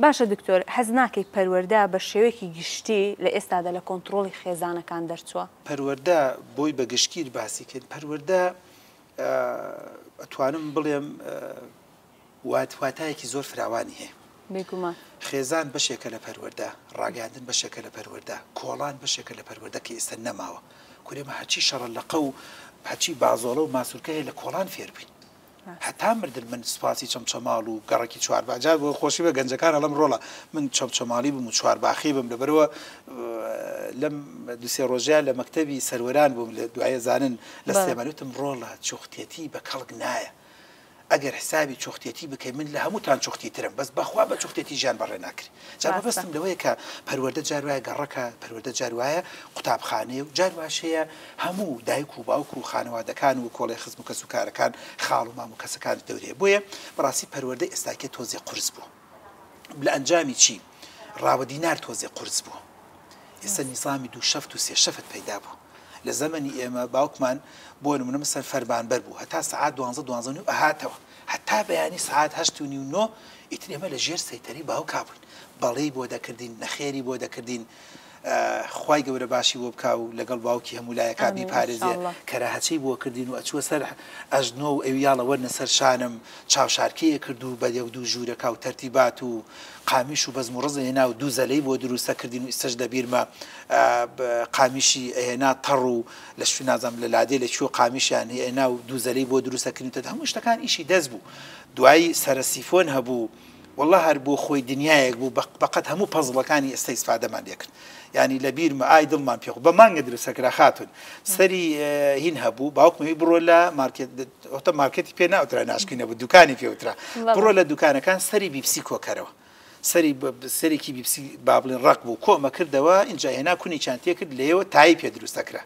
باشە دکتۆر هەست ناکەی پەروەردە بە شێوەیەکی گشتی لە ئێستادا لە کۆنتڕۆڵی خێزانەکان دەرچووە؟ پەروەردە بۆی بە گشتگیر باسی کەین پەروەردە ئەتوانم بڵێم واتایەکی زۆر فراوانی هەیە. بێگومان. خێزان بەشێکە لە پەروەردە، ڕاگەیاندن بەشێکە لە پەروەردە، کۆڵان بەشێکە لە پەروەردە کە ئێستا نەماوە. کورە ئێمە هەرچی شەڕە لەقە و هەرچی بازۆڵە و ماسولکە هەیە لە کۆڵان فێر بووین. هەتا مردن من سوپاسی چەمچەماڵ و گەڕەکی چوارباخ جا بۆ خۆشی بە گەنجەکان ئەڵێم ڕۆڵە من چەمچەماڵی بم و چوارباخی بم لەبەرەوە لەم دوسێ ڕۆژەیە لە مەکتەبی سەروەران بووم لە دوایە زانن لە سلێمانی وتم ڕۆڵە چوختێتی بە کەڵک نایە ئەگەر حسابی چوختێتی بکەی من لە هەمووتان چوختی ترم بەس بەخوا بە چوختێتی ژیان بەڕێ ناکرێ جا مەبەستم لەوەیە کە پەروەردە جار وایە گەڕەکە پەروەردە جار وایە قوتابخانەیە و جار واش هەیە هەموو دایک و باوک و خانەوادەکان و کۆڵێ خزم و کەس و کارەکان خاڵ و مام و کەسەکان دەورەیە بۆیە بەڕاستی پەروەردە ئێستاکێ تۆزێ قورس بوو لە ئەنجامی چی ڕاوە دینار تۆزێ قورس بوو ئێستا نیزامی دوو شەفت و سێ شەفت پەیدا بوو لە زەمەنی ئێمە باوکمان بۆ نمونە مەسەن فەرمانبەر بوو هەتا سەعات دوانزە دوانزە و نیو ئەهاتەوە هەتا بەیانی سەعات هەشت و نیو نۆ ئیتر ئێمە لە ژێر سەیتەرەی باوکا بووین بەڵێی بۆ دەکردین نەخێری بۆ دەکردین خوای گەورە باشی بۆ بکا و لەگەڵ باوکی هەموو لایەکا ئامین ان بیپارێزێ شاء اللە. کەراهەچەی بۆ کردین و ئەچووە سەر ئەژنۆ و ئەویاڵە وەرنە سەر شانم چاوشارکێ ئەکرد و بە یەک دوو ژوورەکا و تەرتیبات و قامیش و بەزم و ڕز ئەهێنا و دوو زەلەی بۆ دروست ئەکردین و ئیستەش لە بیرمە قامیشی ئەهێنا تەڕ و لە شوێ نازانم لە لادێ لە کوێ قامیشیان هێنا و دوو زەلەی بۆ دروست ئەکردین و تد هەموو شتەکان ئیشی دەست بوو دوایی سەرە سیفۆن هەبوو وەڵا هەر بۆ خۆی دنیایەک بوو بەقەد هەموو پەزڵەکانی ئێستا ئیسفادەمان لێکرد یانی لە بیرمە ئای دڵمان پێ بە مانگە دروستەکرا خاتون سەری هین هەبوو باوکمەوی بڕۆ لە مارکێت ئۆتە مارکێتی پێ ناوترا ناشکی نەبوو دوکانی پێوترا بڕۆ لە دوکانەکان سەری بیپسی کۆکەرەوە سەری سەرێکی بیپسی با بڵێن ڕق بوو کۆمە کردەوە اینجا هێنا کونێکیان تێکرد لێەوە تایی پێ دروستەکرا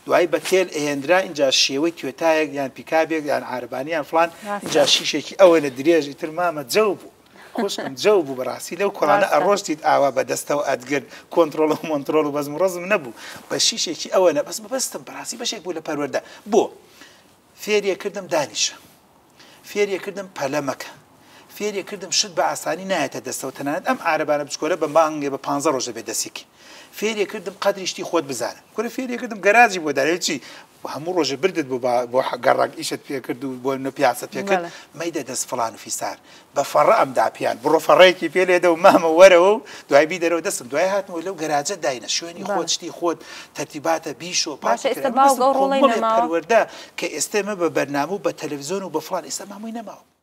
دوایی بە تێل ئەهێنرا ئینجا شێوەی توێتایەک یان پیکابێک یان عارەبانی یان فڵان ئینجا شیشێکی ئەوەنە درێژ ئیتر مامە جەو بوو خوشکم جەو بوو بەڕاستی لەو کۆڵانە ئەڕۆشتیت ئاوا بە دەستەوە ئەتگرت کۆنتڕۆڵ و مۆنتڕۆڵ و بەزم و ڕەزم نەبوو بە شیشێکی ئەوەنە بەس مەبەستم بەڕاستی بەشێک بوو لە پەروەردە بۆ فێریە کردم دانیشە فێریە کردم پەلە مەکە فێریە کردم شت بە ئاسانی نایەتە دەستەوە تەنانەت ئەم عارەبانە بچکۆلە بە مانگێ بە پانزە ڕۆژ دەبێت دەستی کەی فێریە کردم قەدری شتی خۆت بزانە کورە فێریە کردم گەراجی بۆ دارێ چی هەموو ڕۆژێ بردت بۆ بۆ گەڕەک ئیشت پێ کرد و بۆ نە پیاسەت پێ کرد مەیدە دەست فڵان و فیسار بە فەڕە ئەم دا پێیان بڕۆ فەڕەیەکی پێ لێدە و مامە وەرەوە و دوای بیدەرەوە دەستم دوای هاتمەوە لەو گەراجە داینە شوێنی خۆت شتی خۆت تەرتیباتە بیشۆ باشە پاکی ئێستا کەرە باوک مەبەستم ئەو ڕۆڵەی کۆمەڵێ نەماوە؟ پەروەردە کە ئێستێ مە بە بەرنامە و بە تەلەفزیۆن و بە فڵان ئێستا مامۆی نەماوە.